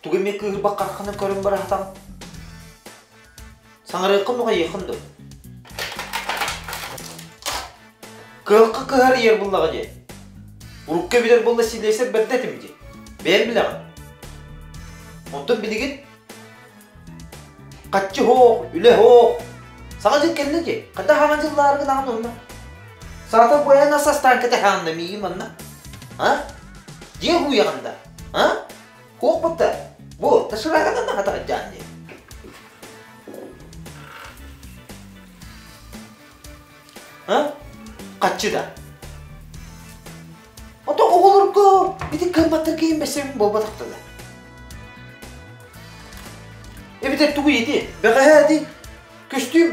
Тугу эмиэ кыыһырбакка хараххынан көрөн бара сатаҕын? Саҥарыаххын нуҕайыаххын дуо? Кыһылга кыһар ийэр буллаҕа дии. Урукка билэр буолла силиэсэр бэрдэ этим дии. Бэйэм билэҕин. Онтон билигин хаччы һоох, үлэ һоох. Саҥа дьыл кэллэ дии. Хайдах хаҥа дьыллааргын аҕын уонна? Саатар буойан ас астаан кэтэһэҕин да миигин манна. А? Дьиэ хууйаҕын да? А? Хуох бутта. Бу, ташырааҕынан наҕатаҕыдьаан дии. А? Хаччы да. Ото оҕолорго ити кыамматтар киһин бэсэм буолбатахта да. Эбэтэр тугу ити? Бэҕэһээ ити көстүүм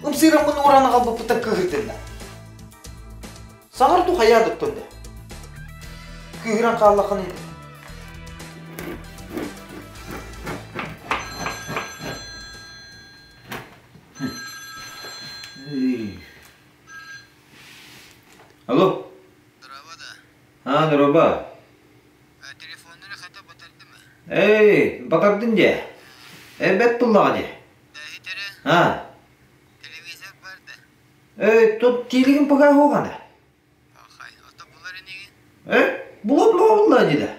ымсыыраммын ууран аҕалбыппыттан кыыһырдынна. Саҥар ту хайаа дуттун да. Кыыһыран хааллаххын ити. Алло. Здорово, да. А, здорово. Телефоннары хата батардым. Эй, батардын дии. Эбэт буллаҕа дии. Да иһитэрэ. А. Телевизор бар да. Эй, тут тиилигин пока хугана. Ахай, ото булар инигин? Э, булан буолла дии да.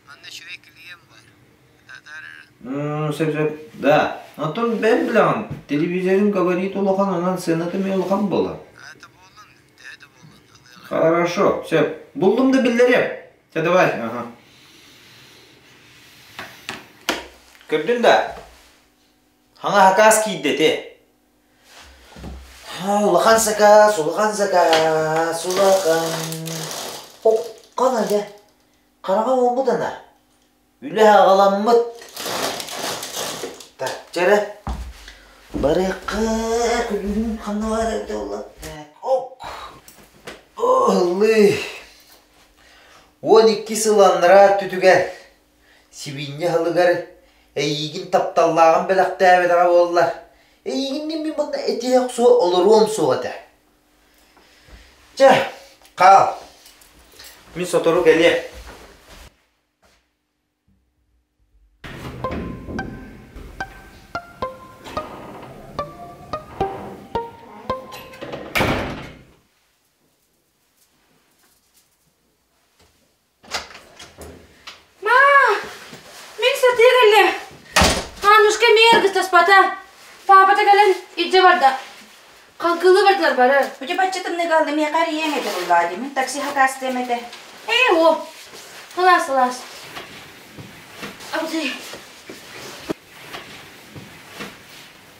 Манна үчүгэй клиент бар. Сөп сөп. Да. Оттон бэйэм билэҕин, телевизорым габарит улахан, онон сыаната эмиэ улахан буолар. Аата буоллун, төһө да буоллун, ылыаҕа. Хорошо, сөп. Буллум да биллэриэм. Чэ, давай. Ага. Көрдүн да? Хаҥа хакаас киирдэ ити. Улахан сакаас, улахан сакаас, улахан. Хоккан ага. Хараҥа буолбут ана. Үлэ аҕаламмыт. Так, чэ эрэ. Барыахха, күлүүһүм ханна баар эбитэ буолла? Так, ок. Ыллыы. 12 сыл анараа өттүтүгэр сибиинньэ аһылыгар эйиигин тапталлааҕын бэлэхтээбэтэҕэ буоллар, эйиигинниин мин манна этиһэ охсуо олоруом суох этэ. Чэ, хаал. Мин сотору кэлиэм. Ма, мин сатыы кэллим. Аннушка эмиэ аргыстаспата. Паапата кэлэн илдьэ барда. Хаҥкылыы бардылар бары. Үтү бачча тымныыга алла миэхэ эрийиэҥ этэ буллаа дии. Мин такси хакаастыам этэ. Ээ, о. Сылаас, сылаас. Абытай.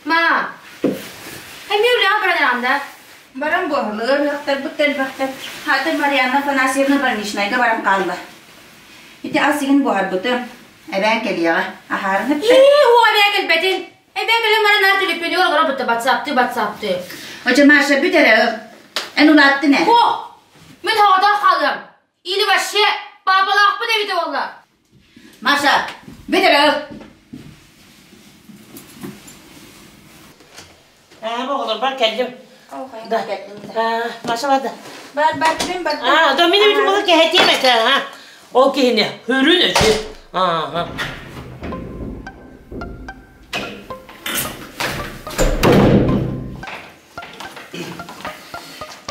Ма, эмиэ үлэҕэ баран эрэҕин да? Баран буоһалыыр, ыһыахтарбыт да элбэхтэр. Аты Марианна Афанасьевна больничнайга баран хаалла. Ити ас игин буһарбытым. Эбээн кэлиэҕэ. Аһаарын эптэ. Ии, уо эбээ кэлбэтин. Эбээ кэлэн баран аар төлөпүөнүгэр олоро бутта батсаапты батсаапты. Оча Маша бүт эрэ ыл. Эн улааттын ээ. Һуох! Мин соҕотох хаалыам. Или вообще папалаахпыт эбитэ буолла. Маша, бүт эрэ ыл. Аа, оҕолорбор кэллим. Да. Маша барда. Бар, бар, мин бардым. Аа, то мин эбитим була кэһэтиэм этэ, а. Ол киһини хүрүн өчү. Ааха.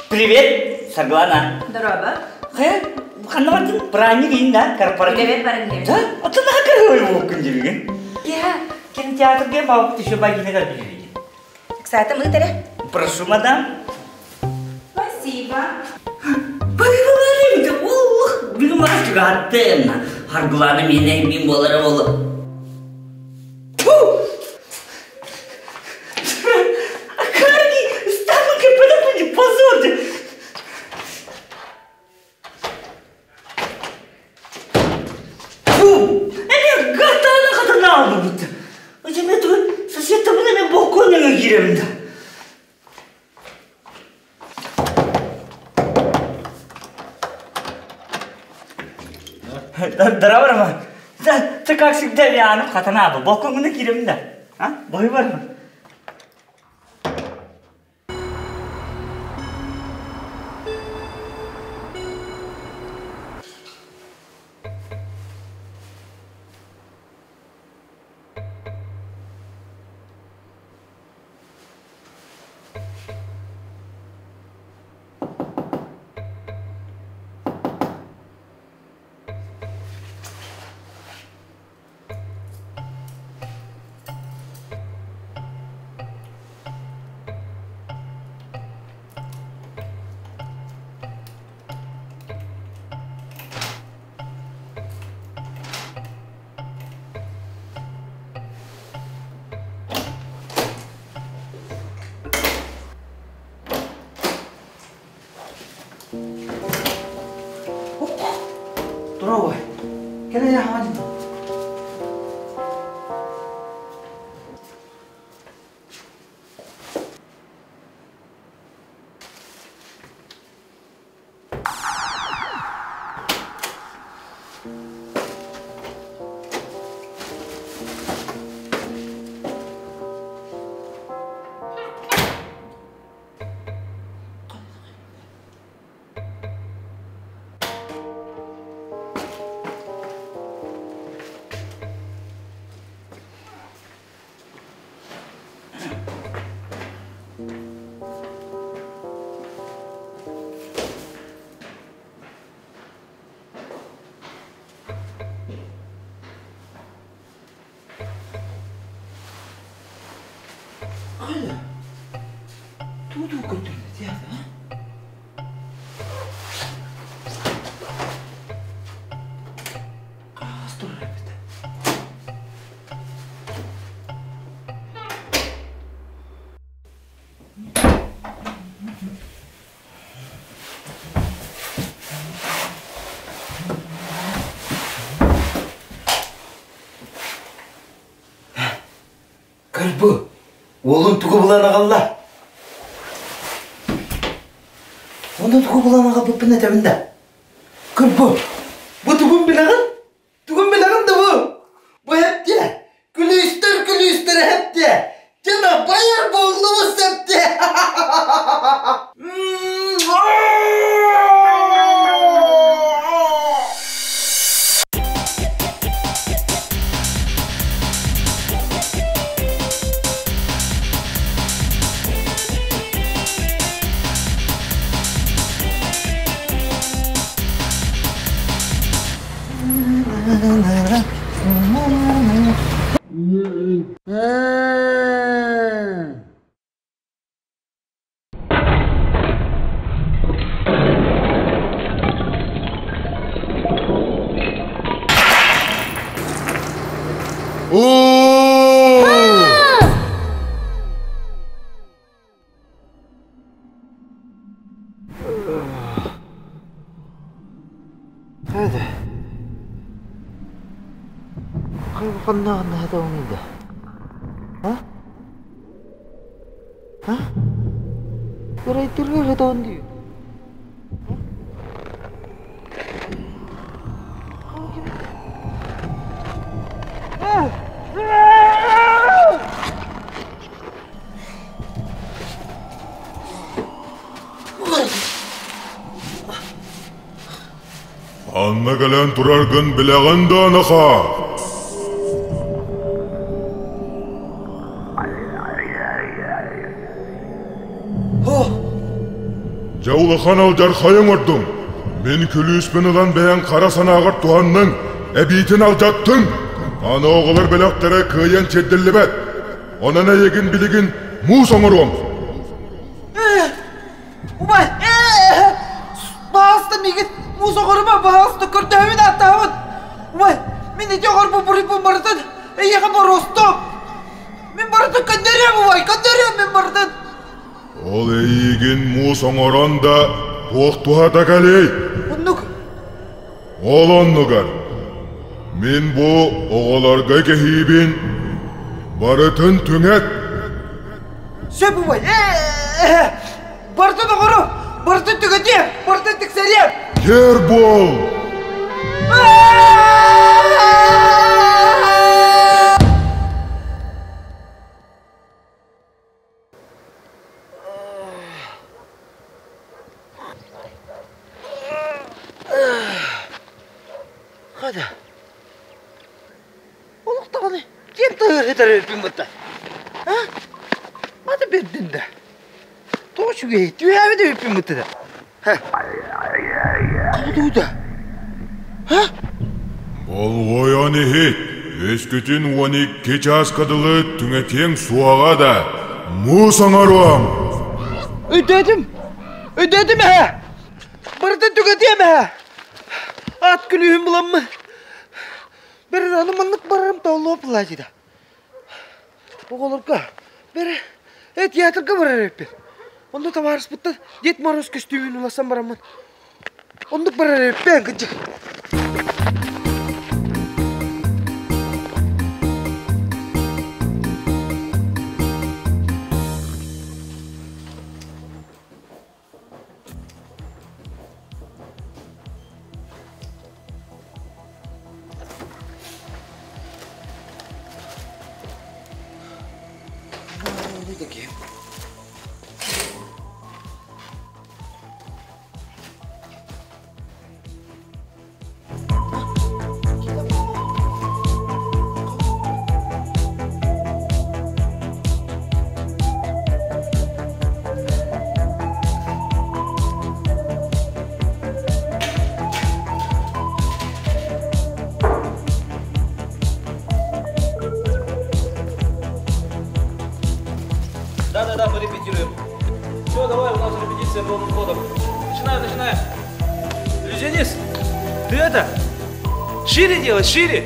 Привет, Саргылана. Здорово. Хайа, ханна бардын? Праздник иин да, корпоратив. Үлэбэр баран иһэбин. Да? Оттон наха кыргый буолкун дибигин. Я, кинотеатрга баалбыт еще багинагар билибин. Кстати, мы эрэ. Прошу, мадам. Спасибо. Барыларым, уллух, билмас чугаттым. Харгылана мене мин болара болу. Здорово, Ты как всегда Вианов хатанаба. Бокуңуна киремин да. А? Бой бармы? Тура Кэлэ хаҥа Тугу көрдүҥ театр, Хаас турар эбит. Көр бу, уолун тугу булан аҕалла? Оны тугу булан аҕалбыппын этэбин да. Көр бу, бу тугун билэҕин? Тугун билэҕин да бу? Бу эптиэ, күлүүстэр күлүүстэр эптиэ, дьэ байар буоллубус эптиэ. Hadi. Ханна хата да? А? А? Көрөйтүргө хата он дии. Анна кэлэн тураргын билэҕин да, Нахаа? Дьэ улахан алдьархайы оҥордуҥ. Мин күлүүспүн ылан бэйэҥ хара санааҕар туһанныҥ, эбиитин алдьаттыҥ. Аны оҕолор бэлэхтэрэ кыайан тиэрдиллибэт. Онон эйигин билигин муус оҥоруом. Убай, баҕаста миигин муус оҕорума, баҕаста көрдөһөбүн ааттаһабын. Убай, мин ити оҕорбун буруйбун барытын эйиэхэ боруостуом. Мин барытын көннөрүөм, убай, көннөрүөм мин барытын. Ол эйиигин муус оҥорон да туох туһата кэлиэй? Оннук. Ол оннугар мин бу оҕолорго кэһиибин барытын түҥэт. Сөп убай, барытын оҕору, барытын түгэтиэм, барытын тиксэриэм. Кэр буол! Хада. Олох даҕаны ким тыһыытар өлбүн бытта. А? Аты бердин да. Тоҕо үчүгэй түһээбит эбиппин бытта да. Кабытуйда. А? Болҕойон иһит, өскөтүн 12 чааска дылы түҥэтиэҥ суоҕа да, муус оҥоруом. Өйдөөтүм. Өйдөөтүм эһэ. Барытын түгэтиэм эһэ. Ат күлүүһүн буламмын. Бэр аны маннык барарым толлуо платида. Оҕолорго бэр э театрга барар эбиппин. Онно табаарыспыттан Дед Мороз көстүүмүн уларсан бараммын. Оннук барар эбиппээн кырдьык. Да-да-да, мы репетируем. Все, давай, у нас репетиция полным ходом. Начинаем, начинаем. Иллюзионист, ты это, шире делай, шире.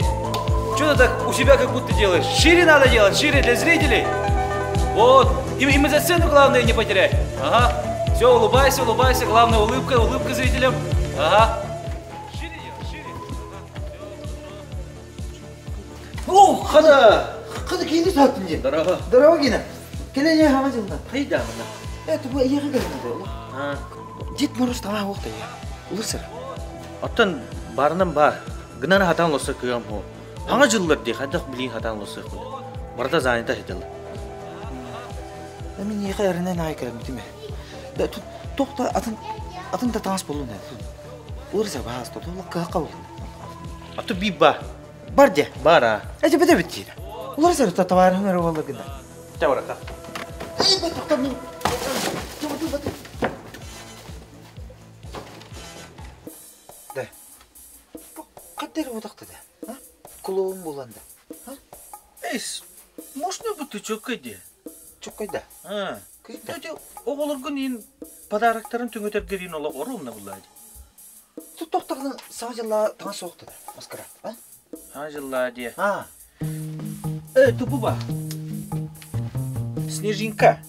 Что ты так у себя как будто делаешь? Шире надо делать, шире для зрителей. Вот. И, и мы за сцену главное не потеряй. Ага. Все, улыбайся, улыбайся. Главное улыбка, улыбка зрителям. Ага. Шире делай, шире. О, хана! Хана киини сааттын дии. Здорово. Здорово, Гина. Кэлэн хаҥа дьылна. Хайдаҕына. Э, бу эйиэхэ кэлэн буолла. Дед Мороз таҥаа уохта я. Улысыр. Оттон барынан баар. Гынан хатан лоса кыам хо. Хаҥа дьыллар дии хайдах билиин хатан лосыахпын. Барыта занята хитыл. Мин эйиэхэ эрэнэн аай кэлэммитим ээ. Да тут туох да атын атын да таҥас буоллун ээ. Уларса баас тотулла кыһакка буоллун. А то би ба. Бар дии. Бар а. Эти бит диир. Уларса табаарыһын эрэ буолла гына. Чэ барака. Эй, бат тоқтам. Да. Қаттер отақты да. Клоун болан да. Эс, можно бы ты чөккөйде? Чөккөйдө. А. Кыйда. Төте оҕолоргун иин подароктарын түҥөтөргөрин олох оруумна буллаadi. Тут тоқтағынан саҥа дьылла таҥас соохта да. Маскара. А? Хаҥа дьылла диэ. А. Э, тупу ба. Снежинка.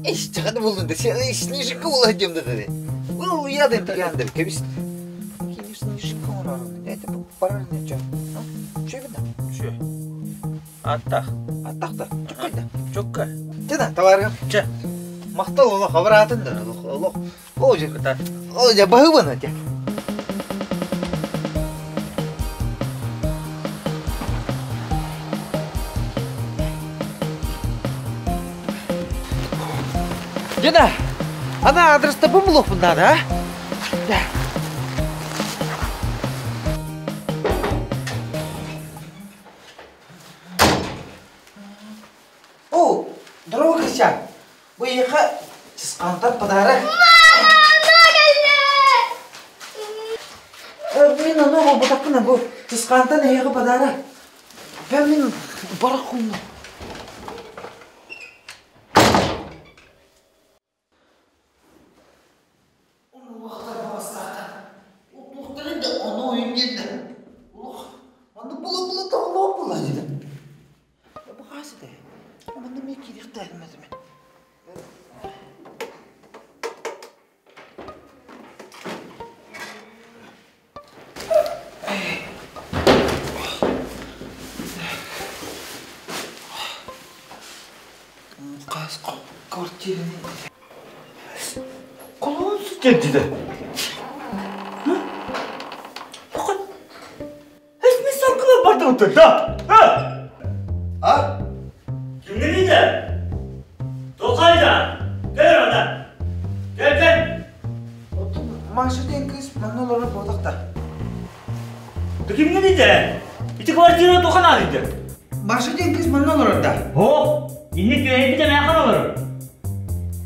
Иш, чаҕаны булдун да. Снежинка була дем да да. Ол я да дигәндер. Кебис. Кини снежинка орар. Это барар не чё? А? Чё бина? Чё? Аттах. Аттах да. Чөккөйдө. Чөккө. Жана табаарга. Чэ. Мактал олох абыраатын да. Олох олох. О же. Кыта. О же баһыбана те. Жана, ана адреста бумулох надо, а? Да. О, здорово, Кристиан. Бу эйиэхэ чысхаантан подарок. Мин ону буолбатахпына бу чысхаантан эйиэхэ подарок. Бэ мин барах хунну. Колон сытер Эсми саркылар барды отыр да. А? Кимнин иде? Токайда. Кел анда. Кел кел. Маша диэн кыыс манна олорор буолбатах Да кимнин иде? Ити квартира тохана иде. Маша диэн кыыс манна олорор да. О, инни көйбите мен олорор.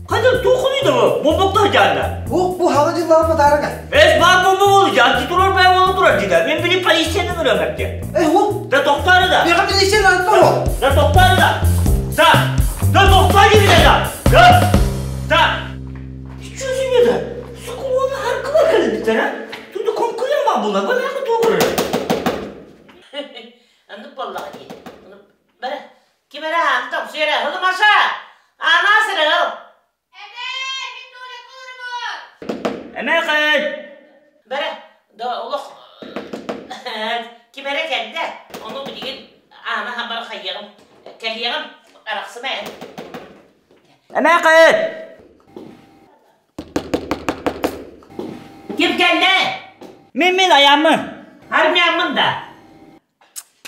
Кайда тухун иде бу? Бомбокта жанда. Ох, бу хаҥа дьыллаах подарога. Эс бар бомба болу жан, турар бай болу турар диде. Мен били полицияны көрөмөк Э, ол. Да токтары да. Меха милиция надо Да токтары да. Да. Да токтай gibi да. Да. Да. Чүзүмө да. Сукулуну аркыла кэлбиттер, а? Тунда конкурент бар булар. Бу меха тугуру. Анны боллаҕа дии. Бара, ким эрэ ааны тоҥсуйар ээ, ылы Маша! Аана сырыл! Эмээхин! Бэрэ, да олох ким эрэ кэллэ, ону билигин аана хамар хайыаҕым, кэлиэҕим, арахсыма эн. Эмээхин! Ким кэллэ? Мин мин айаммын. Армияммын да.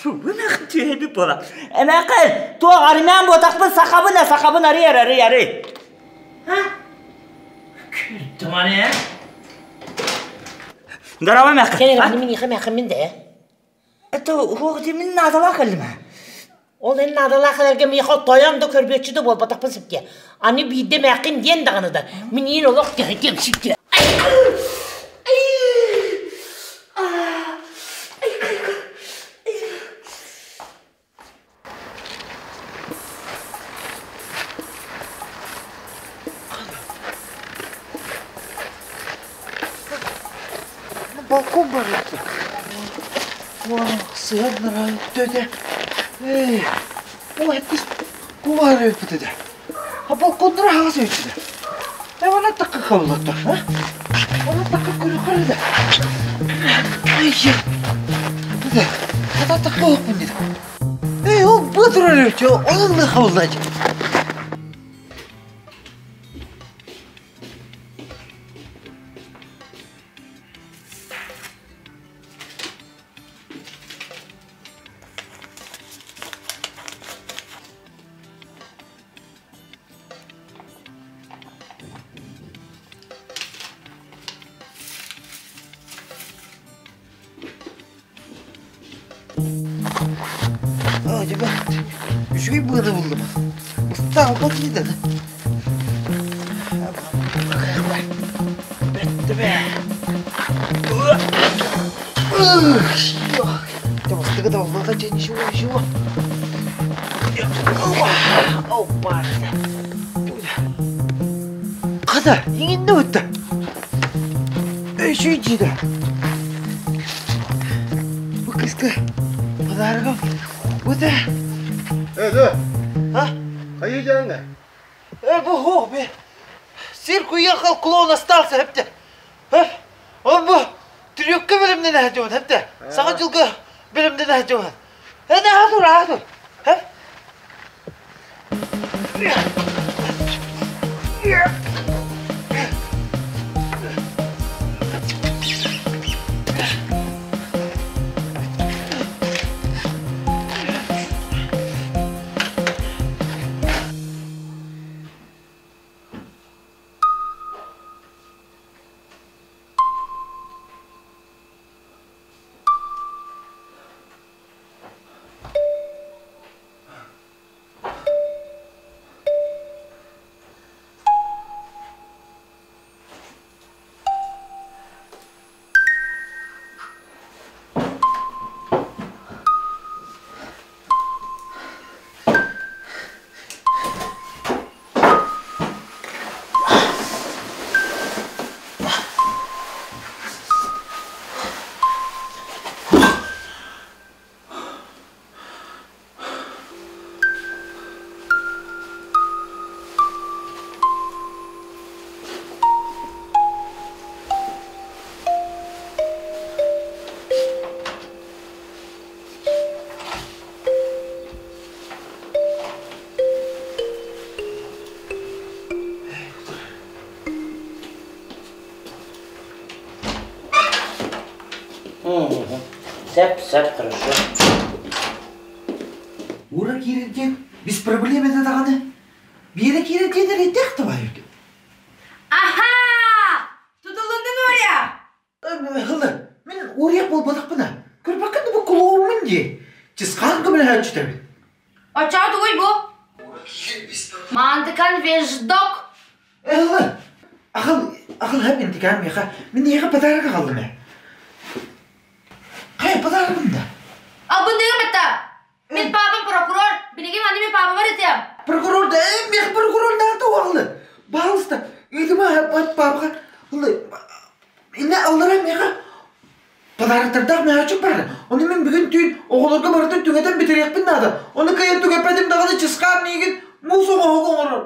Эмээхин түһэбит буола. Эмээхин, туох армян буотахпын сахабын а сахабын арый арый арый. Ха? Күрдүм аны Здорово, эмээхин. Кэлэр мин иха эмээхин мин да. Это уох мин наадалаах кэллим. Ол эн наадалаах кэлэргэ миэхэ тойон да көрбүөччү да буолбатахпын сипке. Аны биирдэ эмээххин диэн даҕаны да, мин иин олох кэһэтиэм сипке. Балкон бар еді. Сыан нравится. Эй, ой, кумар өпүтүдэ. А балконнара хаҕас өйтүдэ. Э, она такка кабылаттар, а? Она такка көрө-көрө Ай, да. Ата такка олохпун диде. Эй, ол быдырар өтө, ол хабыллаачы. Acaba үчүгэй быаны буллум. Устаалбат деді. Бетті бе. Ничего, ничего. Опа. Қада, еңінде өтті. Үшүй дейді. Бұл кіскі подарогом өте. Э, да. А? Қайы жаңа? Э, бұл хо, бе. Цирк уехал, клоун остался, хепте. Он бұл трюкка білімнен әжуан, хепте. Саған жылғы білімнен әжуан. Э, не, атур, атур. Хеп? Сәп, сәп, хорошо. Ура киирдиэн без проблем это даҕаны. Биэрэ киирдиэн эрэйдээх да баайырды. Аха! Тутулуннун Оря! Хылы, мин уруйах буолбатахпына. Көрбөккүн бу клоуммун дии. Чысхаан көмөлөһөөччүтэбин. Оччоҕо тугуй бу? Маантыкан веждок! Ылы, ахыл, ахыл хэп интикаан миэхэ, мин эйиэхэ подарок аҕаллым ээ. Хайа подарогым да? Албындыгым бытта! Мин папам прокурор, билигин аны мин папабар этиэм. Прокурор да, миэхэ прокурор наата уаҕылы. Баалыста, ыытыма папаҕа, ылы, инне аллара миэхэ подароктардаах мөһөөччүк баар. Ону мин бүгүн түүн оҕолорго барытын түҥэтэн бүтэриэхпин наада. Ону кыайан түгэппэтим даҕаны чысхаан миигин муус оҥоһук оҥорор.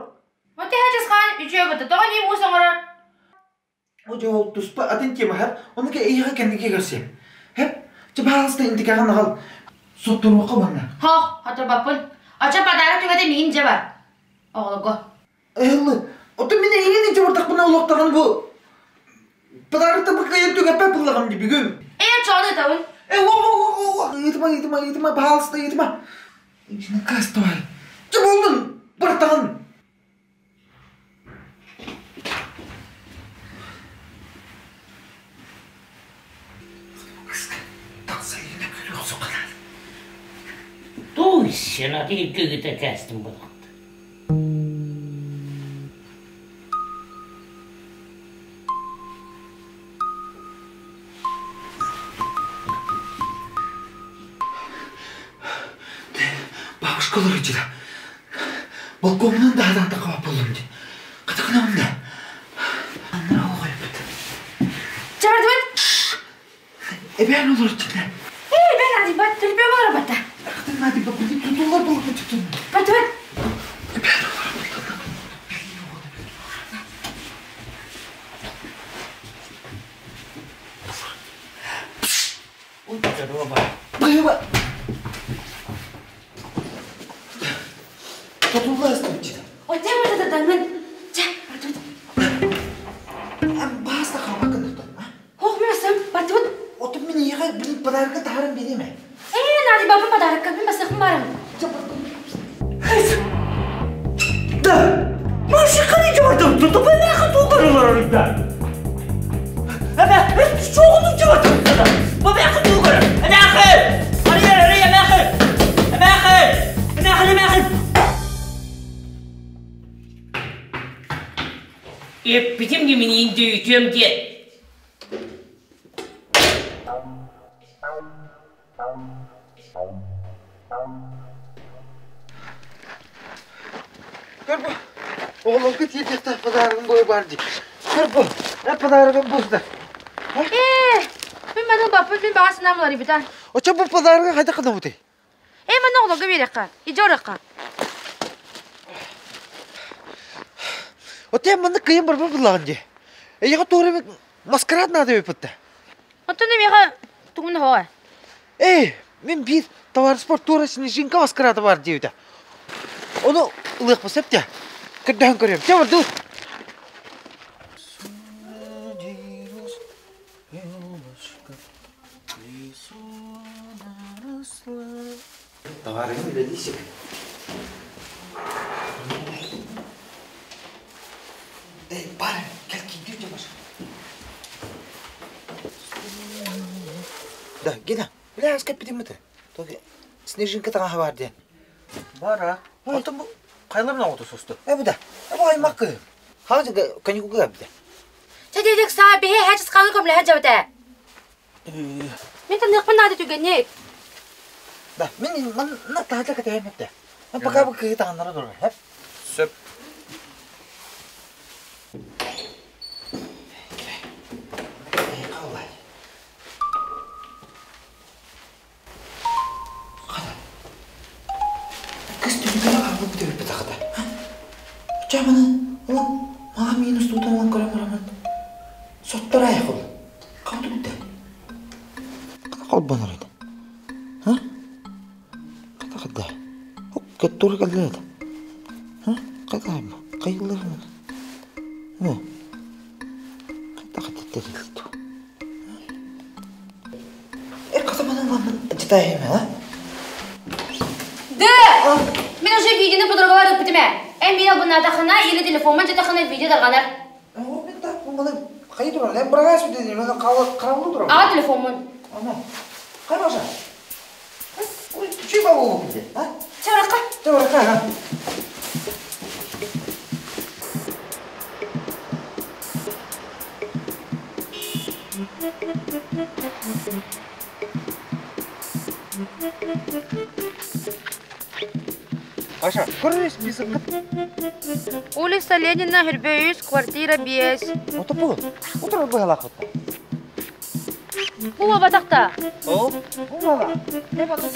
Вот тэһэ чысхаан үчүгэй бытта, тоҕо нии муус оҥорор? Бу дьэ ол туспа атын тема хэп. Оны ке эйиэхэ кэнники көрсүөм. Хэп. Чэ баалыста интикаҕын аҕал. Сотторуохха уонна. Хоох, хотурбаппын. Оччо подарок түгэтэ миин дьэ бар. Оҕолорго. Ыһыллы. Оттон мин эйигин ичи бардахпына олохтоҕун бу подарокта бу кыайан түгэппэт буллаҕым дии бүгүн. Ээ, чону ытабын. Э, о, о, о, о, ыытыма, ыытыма, ыытыма, пожалуйста, ыытыма. Наказ-давай. Чэ болдун, бартаҕын. Туй, сена кыгыта кэстим булахты. Бабушка олоруччута. Балконунан даһадан таххабат буоллум дии. Хатахынабын да. Аннара оҕойбут. Чабардыбыт. Эбээн олоруччута. Ээ, бэн адибат, төлбөм олорбата. Хатын надибат, тутуллар болбут. Бардыбыт. Эбээн олорбут. Быыба. Тутулла ыстыбытчыта. Отем это даңын. Чэ, бардыбыт. Бааста хаалбаккын оттон. Хоох, мен басым, бардыбыт. Отон мин ийэҕэ били подарка таһаран биэриэм ээ. Ээ, надибаппын подарокка, мин басыахпын барым. Да! Маша қаны жабардым, тұты бәмәқі туғыр олар. Әмә, чоғыны жабардым сада. Бәмәқі туғыр. Әмәқі! Ария, ария, әмәқі! Әмәқі! Әмәқі, әмәқі! Эппитим киминин дөйтүөм диэн. Көр бу. Оҕолорго тиийиэхтээх подарогым бу бар дии. Көр бу. Подарогым бу да. Ээ, мин маны баппын, мин баҕа санаам уларыйбыта. Оччо бу подарога хайдах гынабытый? Ээ, маны оҕолорго биэриэххэ, ижи орохха. Оттон маннык кыйын барбат буллаҕын дии. Эйиэхэ туора маскарад наада эбиппит. Оттон эмиэхэ тугун хоҕо? Эй, мин биир товарищпар туора снежинка маскарада бар диэбитэ. Ону ылыахпын сөп дии. Көрдөһөн көрүөм. Чэ бардыбыт. Товарыгын үлэлиисик. Эй, бар, кел киирдүү чабаш. Да, Гена, бля, аскап битиммити. Тоги снежинка таҥаһа бар диэн. Бара. Онтон бу кайларына оҕото состу. Э, бу да. Э, бу аймак кыһым. Хаҕа каникулга бите. Чэ, дедик саа, биһи хачыс қаңы көмләһә жабыта. Мин таныахпын наада түгэнник. Да, мин манна таһырдьа кэтэһиэм эбитэ. Мен пока бу кыһы таҥнара турар, хэп. Сөп. Кыз түбүгэр хаалбыт бүтүбүт хата. Чаманы улан мага минус тутан улан көрөн барамын. Соттор айхол. Калды бүтэ. Ката холбонор еді. Ха? Ката кадда. Кеттур калды еді. Ха? Ката кайылыр мын. Ха? Ката ката терилту. Э, ката мана ламын житайым, а? Да! Мин уже видеоны подругалар үппүтүмэ. Эн мин албыннаатахына или телефоммун жатахына видео дарҕанар. Мен так маны кайы турар? Мен бырагай сүден, мен карабылы турам. Аҕа телефоммун. Ана. Кай баша? Ой, чүй ба болу бизде, а? Чэ, баракка. Чэ, баракка, а? Паша, көрөр список. Улица Ленина, Хербеюс, квартира 5. Ото бу. Отур бу халак. Бу батакта. О, бу бала. Не бата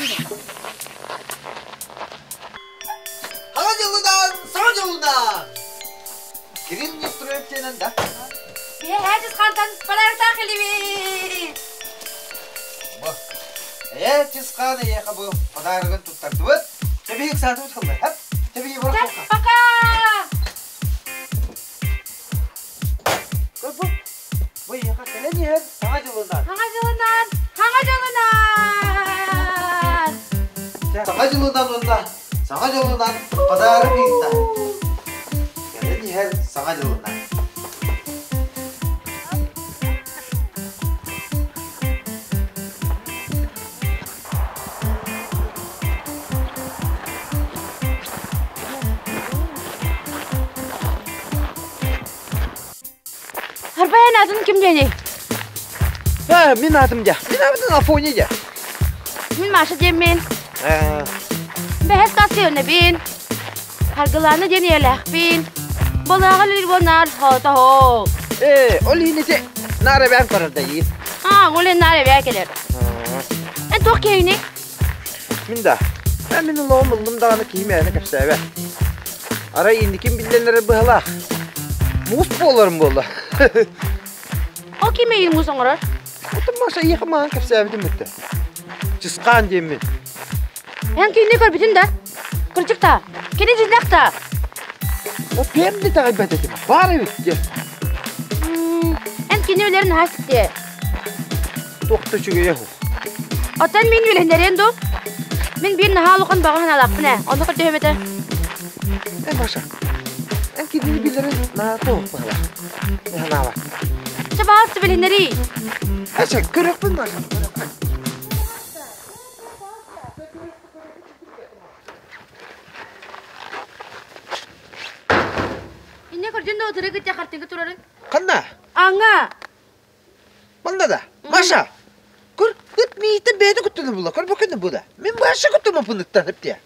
Саҥа дьылынан, саҥа дьылынан! Кирилл Неустроев диэнэн да? Биһи Чысхантан подароктаах кэлибит. Бу. Ээ, Чысхан эйиэхэ бу подарогын туттардыбыт. Тэбиһик саатыбыт хыллар. Хап. Тэбиһи бұрақ Пока! Бу, бу эйиэхэ кэлэн иһэр саҥа дьылынан. Саҥа дьылынан! Саҥа дьылынан! Саҥа дьылынан уонна саҥа дьылынан подарок ыытта. Кэлэн иһэр саҥа дьылынан. Арбайан атын ким диэний? Э, мин аатым дьэ. Мин аатым Афоня дьэ. Мин Маша диэммин. Э. Бэһэс тасыйонабин. Харгылаана диэн ийэлээхпин. Балааҕа лилбонаар хоотоһоо. Э, ол иһин ити наар эбээн көрөр да иин. Аа, ол наар эбээ кэлэр. Эн туох киһиний? Мин да. Ә мин олоҕум ыллым даҕаны киһи мээнэ кэпсээбэт. Арай инникин биллэнэрэ быһалаах. Муус буоларым буолла. Ол ким эйигин муус оҥорор? Отон Маша ийэхэ маған кэпсээбитим бүттэ. Чысхаан диэммин. Эн кинини көрбүтүн да? Кырдьык да? Кини дьиҥнээх да? О пем де таҕайбат этим. Баар эбит диэ. Эн кини өлөрүн наһаа ситтиэ. Туох да үчүгэйэ уһу. Оттон мин үлэһиннэриэн дуу? Мин биир наһаа улахан баҕа санаалаахпын ээ. Онно көрдөһүөм этэ. Эн Маша, эн кинини билэрин наһаа туох быһалаах. Санаабат. Чэ, баҕалсы билиһиннэрии. Эчэ, көрөхпүн Маша, көрөхпүн. Инне көрдүн да отыры кытта хартыҥка турарын? Ханна? Аңа! Манна да. Маша! Көр, ыт миитин бэйэтэ куттана була. Көр бу була. Мин Маша куттамаппын ыттан эптиэ.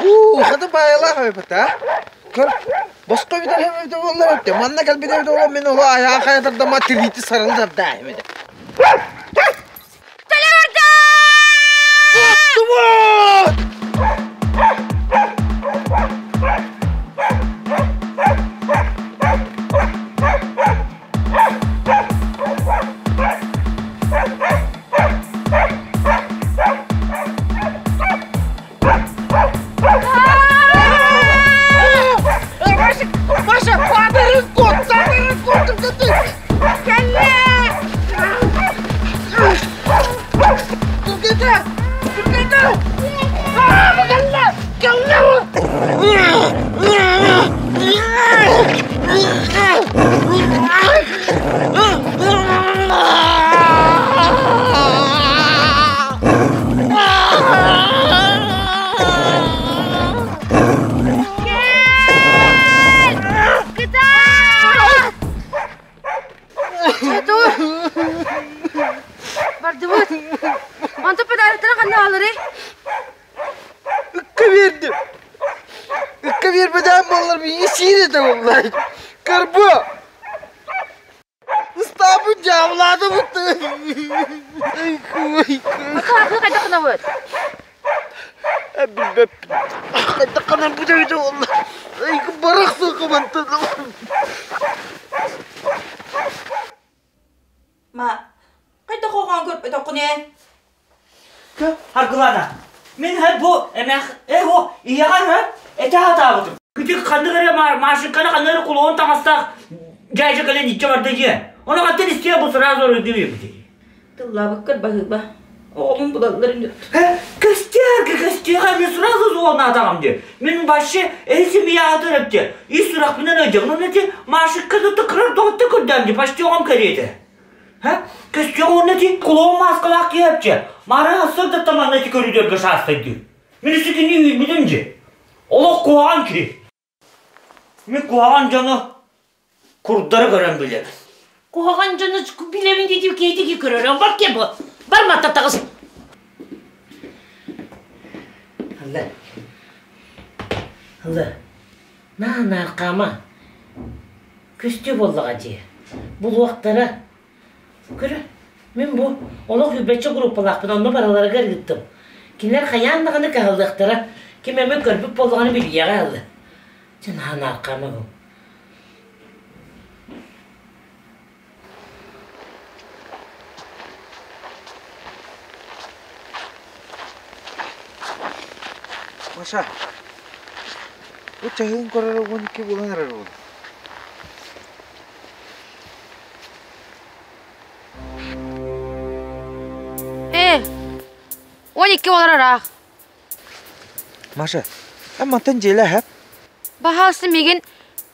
Уу, хата баайалаах эбит а. Көр, босхо бүтэр эбит буоллар эбит. Манна кэлбит эбит буоллар мин оло айаан хайатардама тириити сарылдар да эбит. Куттубут! Маша, Маша, падарын кот, падарын кот, Кэллэ! Түргэтэ! Түргэтэ! Кэллэ! Кэллэ! Кэл! Кытаат! Чэ, Бардыбыт. Онтон подароктары ханна ааларый? Ыкка биэрдим. Ыкка биэрбэтэҕим буоллар миигин сиир этэ буоллар. Карбо! Ыстааппын дьаабылаатыбыт. Ата хайдах гынабыт? Билбэппин. Хайдах гынан бүтэбит буолла. Барахсан хабантан. Ма, хайдах оҕоон көрбөтөххүнэ? Аргылана, мин һэ бу эмэх э бу ийэҕэр һэ этэ сатаабытым. Күтүк ханнык эрэ машинканы ханнык эрэ кулуһун таҥастаах дьээдьэ кэлэн иччэ барда дьиэ. Ону хаттан истиэ бу сразу оройдуу Тыллаабыккар баһыыба. Оҕобун булалларын Көстүөргө көстүөҕэ мин сразу суолнаатаҕым дии. Мин вообще эн семьяҕа төрөптө. Ис сурахпынан өйдөм. Онон ити Машикка да кырар доҕотто көрдөм дии. Почти оҕом кэриэтэ. Ха? Көстүөҕэ уонна ити клоун маскалаах киһи Мара сыр да таманна ити көрүдөргө саастайдыы. Мин үсүкүнү үүммүтүм дии. Олох куһаҕан киһи. Мин куһаҕан дьону курдары көрөн билэбин. Куһаҕан дьону билэбин диэтим киһитики көрөрөм бар кем бу. Бар матта таҕыс. Алла. Алла. Наа наркама. Көстүү буоллаҕа дии. Булуохтара. Көрө, мин бу олох үбэччэ группалаахпын, онно барыларыгар ыыттым. Кинилэр хайаан даҕаны кыһаллыахтара, ким эмэ көрбүт буоллаҕына билиэҕэ ылла. Дьэ наһаа наркама бу. Маша, бу чаһыын көрөрө 12 буолан эрэр буолуо. Ээ, 12 буолар ыраах. Маша, эн мантан дьиэлэ эһэп? Баһаалыста миигин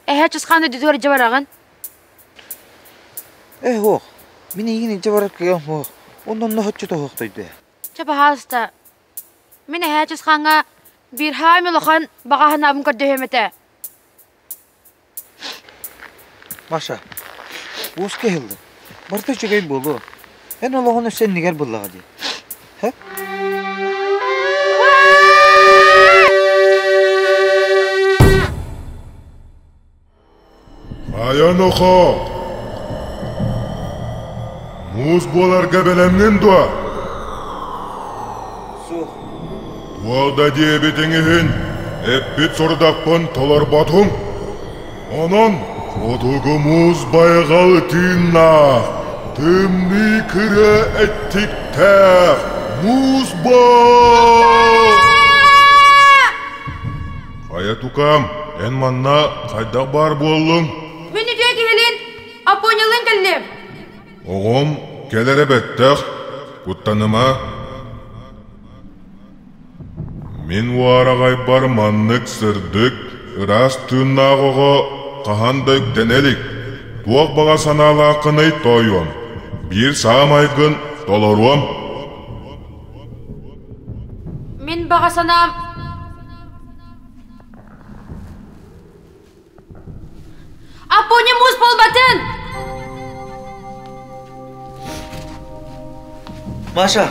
эһээ Чысхаан өйдөтүгэр илдьэ бараҕын. Ээ, суох. Мин эйигин илдьэ барар кыаҕым суох. Уонна онно соччо тоһуохтойдо. Чэ, баһаалыста, мин эһээ Чысхааҥҥа биир хаам улахан баҕа санаабын көрдөһүөм этэ. Маша, уоска иһиллин. Барыта үчүгэй буолуо. Эн олоҕун өссө иннигэр буллаҕа дии. Һэ? Хайа нохоо! Муус буоларга бэлэмҥин дуо? Суох. Туох да диэбитиҥ иһин, эппит сорудахпын толорботуҥ. Онон хотугу муус байҕал тыыннаах, тымныы кырыа эттиктээх муус буол! Хайа тукаам, эн манна хайдах баар буоллуҥ? Мин үтүө киһилиин Аппонялыын кэллим. Оҕом кэлэрэ бэттэх, куттаныма. Мин уораҕайбар маннык сырдык, ыраас тыыннаах оҕо хаһан да үктэнэ илик. Туох баҕа санаалааххыный тоойуом, биир саамайгын толоруом. Мин баҕа санаам Аппоня муус буолбатын! Маша,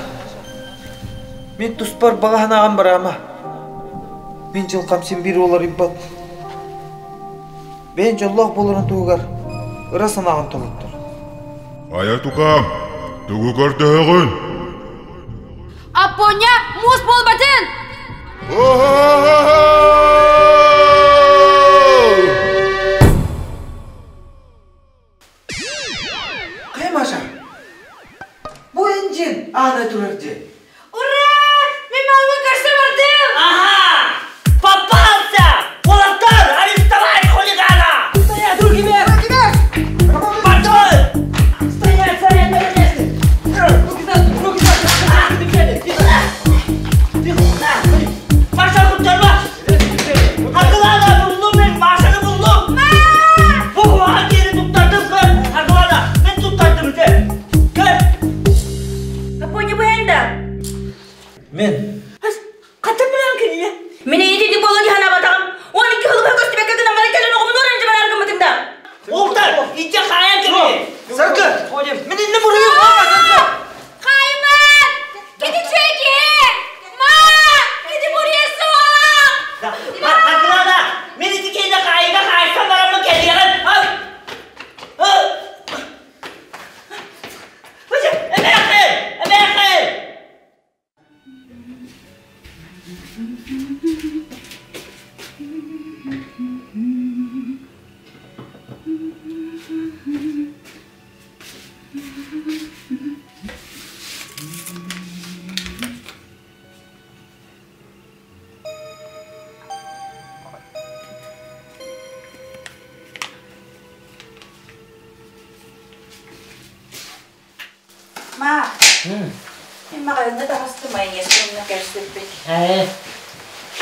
мин туспар баҕа санааҕым бараама. Мин дьылҕам син биир уларыйбат. Бэйэҥ дьоллоох буоларын туһугар ыра санааҕын толоттор. Хайа тукаам, тугу көрдөһөҕүн? Аппоня муус буолбатын! Хайа Маша, бу эн дьиэн аана турар дьиэ. Ура! Мин мамамы көрсө бардым! Ага! Попался! Уолаттар, арестовать хулигана! Стоять, руки вверх! Руки вверх! Патруль! Стоять, стоять на месте! Руки за руки за Маша куттарма! Акылана булдум мен, Машаны булдум! Бу куһаҕан киһини туттардым көр! Акылана, мен туттардым ити! Көр! Апоня бу эн да? Мен. Хантан билэҕин кинини? Мин эйиэтин буолан иһанабатаҕым. 12 сыл быһа көстүбэккэ гынан баран кэлэн оҕомун орон дьыбараар гыммытыҥ да. Ултар, иччэ хаайан кэбиһи. Саргы, мин инним буруйум буолма, Саргы. Хаайыман! Кити чүөки! Ма! Кити буруйа суох! Акылана, мен ити киһини хаайыга хаайсан бараммын кэлиэҕин. Эмээххин! Эмээххин! Ма, мин маҕаһыыҥҥа таҕыстым айанньыттан кэлсиппит. Ээ.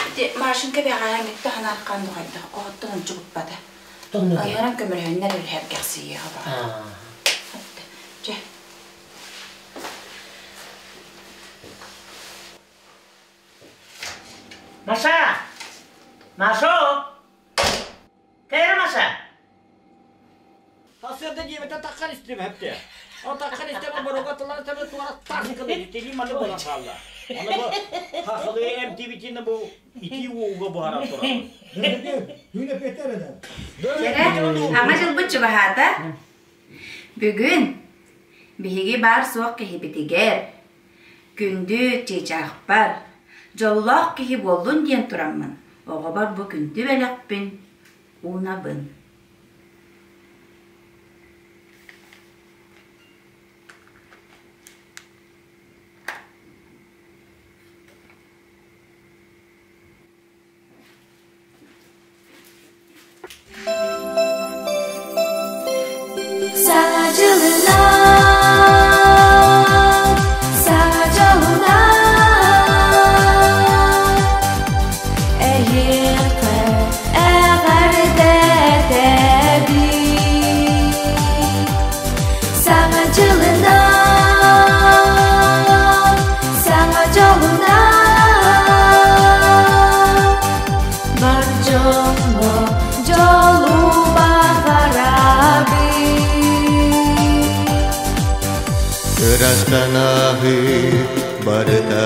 Ити Машенька бэҕэһээ миттэ санаархаан духайдах оһоттон ончугуппата. Тоннуга. Анаран көмөлөһөннөр үлэһэргэхсийиэҕэ баҕар. Чэ. Маша! Машо! Кэлэр Маша! Сарсыарда диэбитэ таххан истим хэпте. Ол таххан истем боруга тылан сабы туара тас кылы тили маны буолан хаалла. Аны бу хахылы эмтибитини бу ити ууга буһаран турабын. Ама дьылбыт чугаһаата. Бүгүн биһиги баар-суох киһибитигэр күндү чыычаахпар дьоллоох киһи буоллун диэн тураммын оҕобор бу күндү бэлэхпин уунабын. дьылынан, саҥа дьолунан Эһиэхэ эҕэрдэ этэбин. Саҥа дьылынан, саҥа дьолунан Бар дьоҥҥо дьолу баҕарабын. Ырастан аһыы барыта.